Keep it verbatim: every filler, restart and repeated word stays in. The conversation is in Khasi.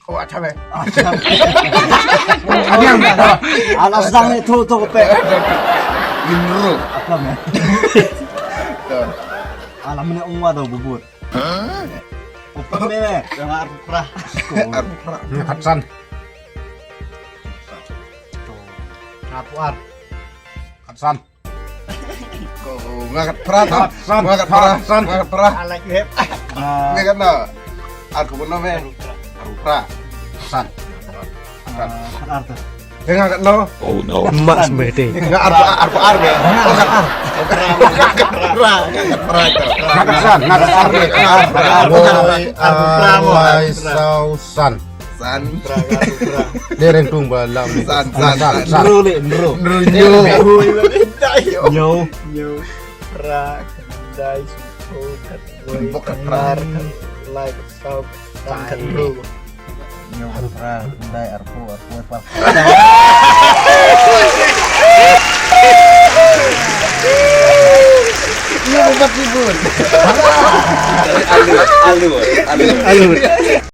Oh, acha me. Acha me. Ala sang ne tho tho pe. Inro. Acha me. Ala mene ungwa do bubur. Open me me. Jangan arpra. Arpra. Katsan. Arpu ar. Katsan. Ko nga kat pra to. San, nga kat pra, san, nga kat pra. I like you have. Nga kat no. Ar ko no me. Aru pra. San. San. Nga kat no. Oh no. Mas mete. Nga ar ar ar me. Nga kat pra. Nga kat pra. Nga kat san, nga kat ar me. Woi, ar pra mo. Wai sau san. San. Dereng tung ba lam. San, san, san. Nro le, nro. Nro nyo. Nyo. Nyo. Nyo. Pra, dai, suto, kat, woi, kat, mar, lai, kat, sau, tan, kat, nro. Nyo, pra, dai, arpo, arpo, pa. Nyo, obat ribut. Alu, alu, alu. Alu.